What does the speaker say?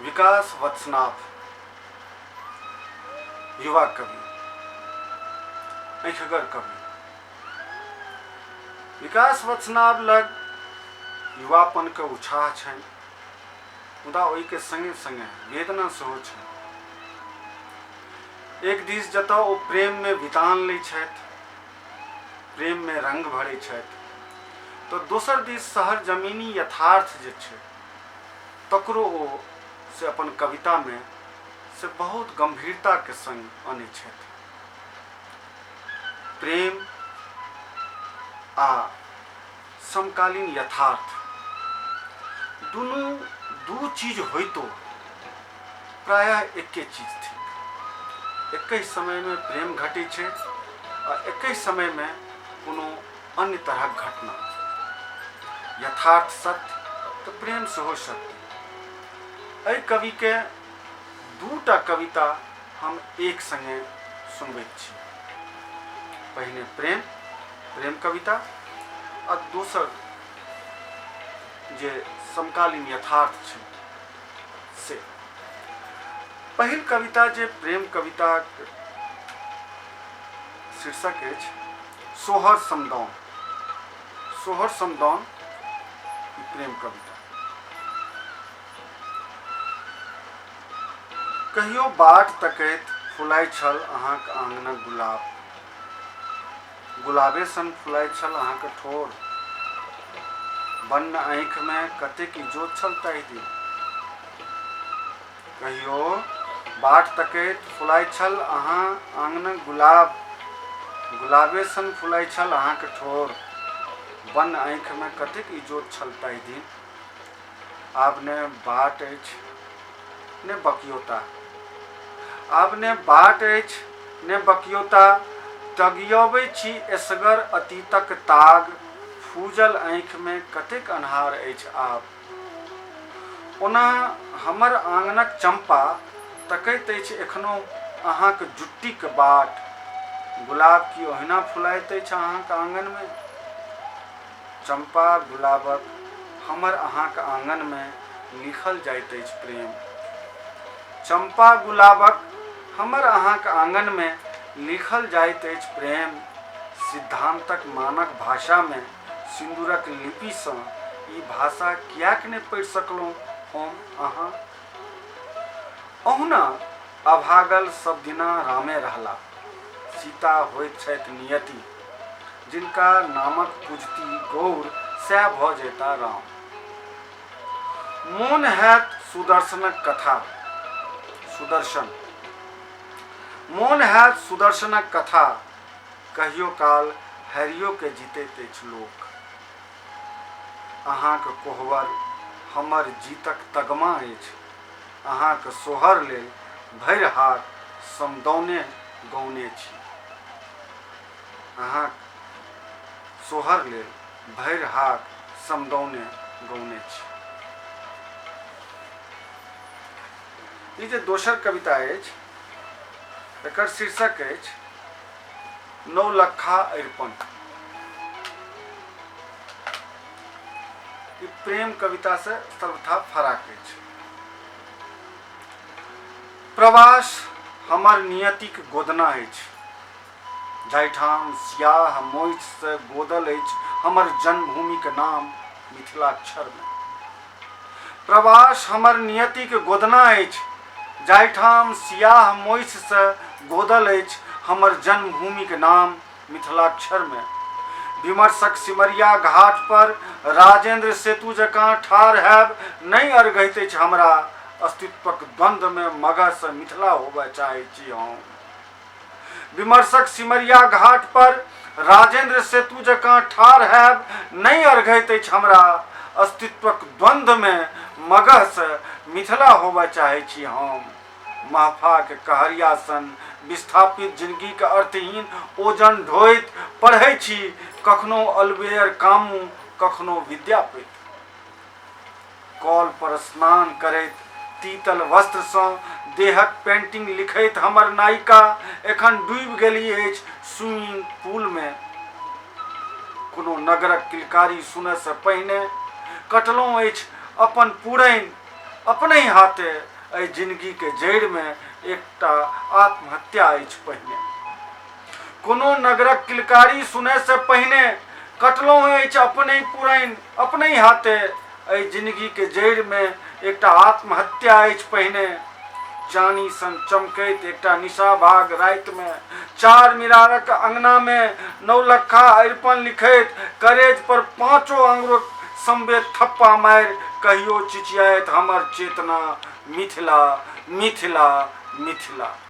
विकास वत्सनाभ युवा कवि, अँखिगर कवि विकास वत्सनाभ लग युवापनके उत्साह छनि, मुदा ओहिके सङ्गे सङ्गे वेदना सेहो छनि। एक दिस जतऽ ओ प्रेममे वितान लै छथि, प्रेममे रङ्ग भरै छथि, तऽ दोसर दिस शहर जमीनी यथार्थ जे छै तकरो ओ से अपन कवितामे से बहुत गम्भीरताके सङ्ग अनै छथि। प्रेम आ समकालीन यथार्थ दुनू दू चीज होइतो प्रायः एके चीज थिक। एकहि समयमे प्रेम घटै छै आ एकहि समयमे कोनो अन्य तरहक घटना। यथार्थ सत्य तऽ प्रेम सेहो सत्य। एहि कविके दूटा कविता हम एक संगे सुनबैत छी। पहिने प्रेम प्रेम कविता आ दोसर जे समकालीन यथार्थ छै से। पहिल कविता जे प्रेम कविताक शीर्षक अछि सोहर समदाउन। सोहर समदाउन ई प्रेम कविता। कहियो बाट तकैत फुलाइ छल अहाँक आंगनक गुलाब, गुलाबे सन फुलाइ छल अहाँक ठोर, बन्न आँखिमे कतेक इजोत छल ताहि दिन। कहियो बाट तकैत फुलाइ छल अहाँ आंगनक गुलाब, गुलाबे सन फुलाइ छल अहाँक ठोर, बन्न आँखिमे कतेक इजोत छल ताहि दिन। आब ने बाट अछि ने बकियोता, आब ने बाट अछि ने बकियोता, टगियबै छी एसगर अतीतक ताग, फूजल आँखिमे कतेक अन्हार अछि आब। ओना हमर आङनक चम्पा तकैत अछि एखनो अहाँक जुट्टीक बाट, गुलाब की ओहिना फुलाइत अछि अहाँक आङनमे? चम्पा गुलाबक हमर अहाँक आङनमे लिखल जाइत अछि प्रेम। चम्पा गुलाबक हमर अहाँक आङनमे लिखल जाइत अछि प्रेम। सिद्धान्तक मानक भाषामे सिन्दूरक लिपिसँ ई भाषा किएक नहि पढ़ि सकलहुँ हम अहाँ? अहुना अभागल सब दिना रामे रहला। सीता होइत छथि नियति। जिनका नामक पूजती गौर सएह भऽ जयता राम। मोन हैत सुदर्शनक कथा, सुदर्शन मोन हैत सुदर्शनक कथा, कहियो काल हारियो के जीतैत अछि लोक। अहाँक कोहबर हमर जीतक तगमा अछि, अहाँक सोहर लेल भरि हाथ समदौने गौने छी। अहाँक सोहर लेल भरि हाक समदौने गौने छी। ई जे दोसर कविता अछि एकर शीर्षक अछि नौलखा अरिपन। ई प्रेम कविता से सर्वथा फराक अछि। प्रवास हमर नियतिक गोदना अछि, जाहिठाम सियाह मोइछसँ गोदल अछि हमर जन्मभूमिक नाम मिथिलाक्षरमे। प्रवास हमर नियतिक गोदना अछि, जाहिठाम सियाह मोइछसँ गोदल अछि हमर जन्मभूमिक नाम मिथिलाक्षरमे। विमर्शक सिमरिया घाट पर राजेंद्र सेतु जकाँ ठाढ़ हैब नहि अरघैत अछि हमरा, अस्तित्वक द्वंद्वमे मगहसँ मिथिला होबय चाहै छी हम। विमर्शक सिमरिया घाट पर राजेंद्र सेतु जकाँ ठाढ़ हैब नहि अरघैत अछि हमरा, अस्तित्वक द्वंद्वमे मगहसँ मिथिला होबय चाहै छी हम। महफाक कहरिया सन विस्थापित जिनगीक अर्थहीन ओजन ढोइत पढ़ै छी कखनो अलबेयर कामू, कखनो विद्यापति। कल पर स्नान करैत तीतल वस्त्रसँ देहक पेंटिंग लिखैत हमर नायिका एखन डूबि गेली अछि स्विमिंग पूलमे। कोनो नगरक किलकारी सुनयसँ पहिने कटलहुँ अछि अपन पुरैन अपनहि हाथे। एहि जिनगीके जड़िमे एकटा आत्महत्या अछि पहिने। कोनो नगरक किलकारी सुनयसँ पहिने कटलहुँ अछि अपनहि पुरैन अपनहि हाथे। एहि जिनगीके जड़िमे एकटा आत्महत्या अछि पहिने। चानी सन चमकैत एकटा निशाभाग रातिमे चार मीनारक अंगनामे नौलखा अरिपन लिखैत करेज पर पाँचो आंगुरक समवेत थप्पा मारि कहियो चिचियाइत हमर चेतना मिथिला मिथिला मिथिला।